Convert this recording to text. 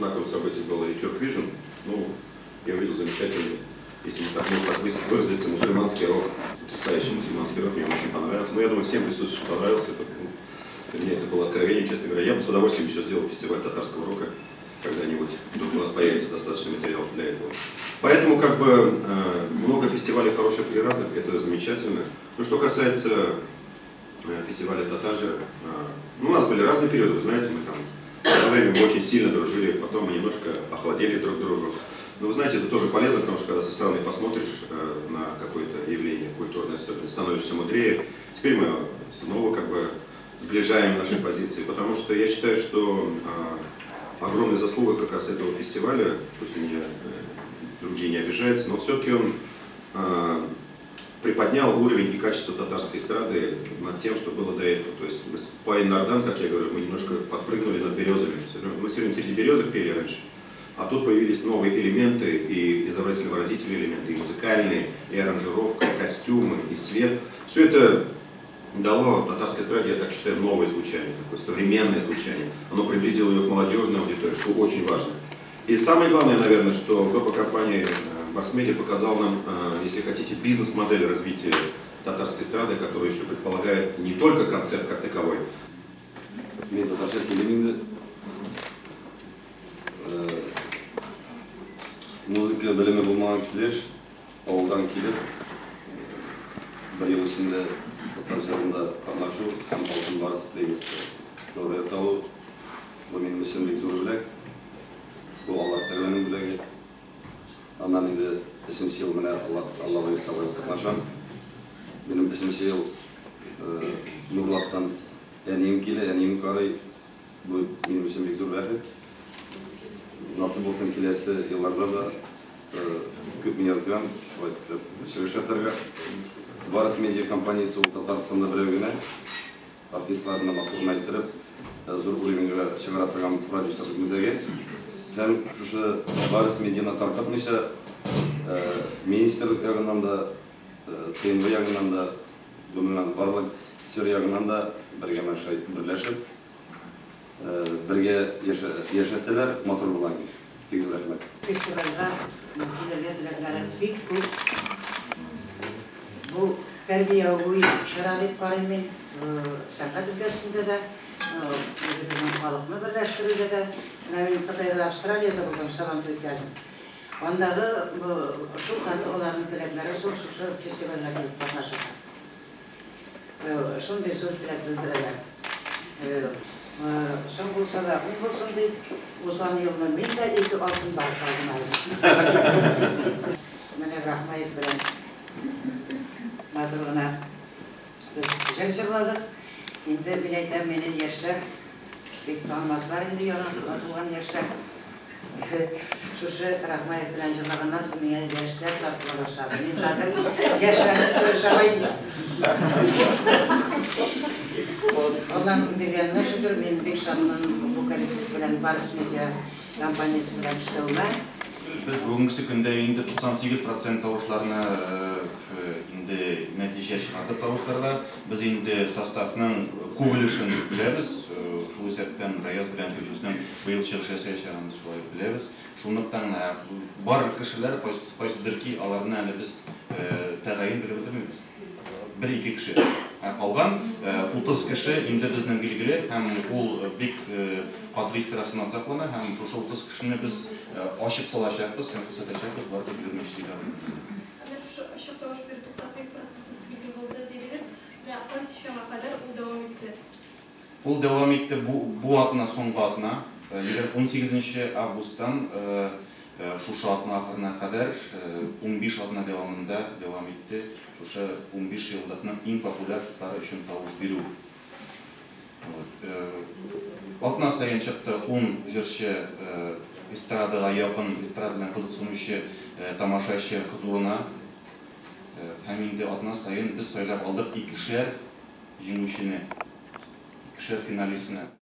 знаковым событием было и Turk Vision. Ну, я увидел замечательный, если так можно так выразиться, мусульманский рок. Потрясающий мусульманский рок, мне очень понравился. Ну, я думаю, всем присутствующим понравился. Это, ну, для меня это было откровение, честно говоря. Я бы с удовольствием еще сделал фестиваль татарского рока когда-нибудь. Вдруг у нас появится достаточно материалов для этого. Поэтому, как бы, много фестивалей хороших и разных, это замечательно. Ну, что касается фестиваля Татажи, ну, у нас были разные периоды, вы знаете, мы там одно время мы очень сильно дружили, потом мы немножко охладели друг к другу. Но вы знаете, это тоже полезно, потому что когда со стороны посмотришь на какое-то явление культурное, особенно, становишься мудрее. Теперь мы снова как бы сближаем наши позиции, потому что я считаю, что огромная заслуга как раз этого фестиваля, пусть меня другие не обижаются, но все-таки он приподнял уровень и качество татарской эстрады над тем, что было до этого. То есть по Инардан, как я говорю, мы немножко подпрыгнули над березами. Мы все время среди березок пели раньше, а тут появились новые элементы, и изобразительно-выразительные элементы, и музыкальные, и аранжировка, и костюмы, и свет. Все это дало татарской эстраде, я так считаю, новое звучание, такое современное звучание. Оно приблизило ее к молодежной аудитории, что очень важно. И самое главное, наверное, что группа компании Барс Медиа показал нам, если хотите, бизнес-модель развития татарской эстрады, которая еще предполагает не только концерт как таковой. Мин татарча сөйлим инде. Музыка белеме булмаган килеш, авылдан килеп, бер ел эчендә татар җырында катнашу һәм Алтын Барс премиясе лауреаты алу, бу минем өчен бик зур бүләк. Бу Аллаһ Тәгаләнең бүләге. Аннан инде өченче ел менә Алла боерса быел катнашам. Минем өченче ел Нурлаттан әнием килә, әнием карый. Бу минем өчен бик зур бәхет. Насып булсын киләсе елларда да күп мин язган, шулай итеп чыгыш ясарга. Барс Медиа компаниясе ул Татарстанда берәү генә артистларны матур гына иттереп, зур уровеньгә чыгара торган продюсерлык үзәге. Һәм шушы Барс Медианы тартмыйча, министрлык ягыннан да, ТНВ ягыннан да, гомумән барлык сфера ягыннан да бергә берләшеп, бергә яшәсәләр матур була. Бик зур рәхмәт. Фестивальгә килергә теләкләре бик күп. Бу тәрбияви чара дип карыйм мин, сәнгать өлкәсендә дә, үзебезнең халыкны берләштерүдә дә. Менә мин Кытайда, Австралиядә булдым, Сабантуй үткәрдем. Андагы шул хәтле аларның теләкләре зур шушы фестивальгә килеп катнашырга. Шундый зур теләк белдерәләр. Соң булса да, уң булсын дип, узган елны мин дә 2 алтын барс алдым әле. Менә Рахмаев белән матур гына без җыр җырладык. Инде мин әйтәм, мине яшьләр бик танымаслар инде, яңа туган яшьләр. Шушы Рахмаев белән җырлаганнан соң миңа яшьләр тартыла башлады. Мин хәзер яшьләрне күрешә идем. Аллаһның биргәненә шөкер, мин бик шатмын бу коллектив белән, Барс Медиа компаниясе белән эшләүемә. Без бүгенге көндә инде 98% тавышларны инде нәтиҗә чыгардык тавышларга. Без инде составның күп өлешен беләбез. Шул исәптән Раяз белән Фирдүснең быел чыгыш ясаячагын шулай беләбез. Шунлыктан бар кешеләр кайсыдыр ки, аларны әле без тәгаен белеп бетермибез. Бер-ике кеше. Калган 30 кеше инде безнең билгеле, һәм ул бик катгый сырасына саклана, һәм шушы 30 кешене без ачып салачакбыз һәм күрсәтәчәкбез бары тик 20 декабрь. Әнә шушы ачык тавыш бирү 98% билгеле булды дидегез. Менә кайсы чама кадәр ул дәвам итте? Ул дәвам итте бу атна, соңгы атна, 18 августтан шушы атна ахырына кадәр 15 атна дәвамында дәвам итте. Шушы 15 еллыкның иң популяр хитлары өчен тавыш бирү. Атна саен чыкты 10 җырчы эстрадага якын, эстрада белән кызыксынучы тамашачы хозурына. Һәм инде атна саен без сайлап алдык икешәр җиңүчене, икешәр финалистны.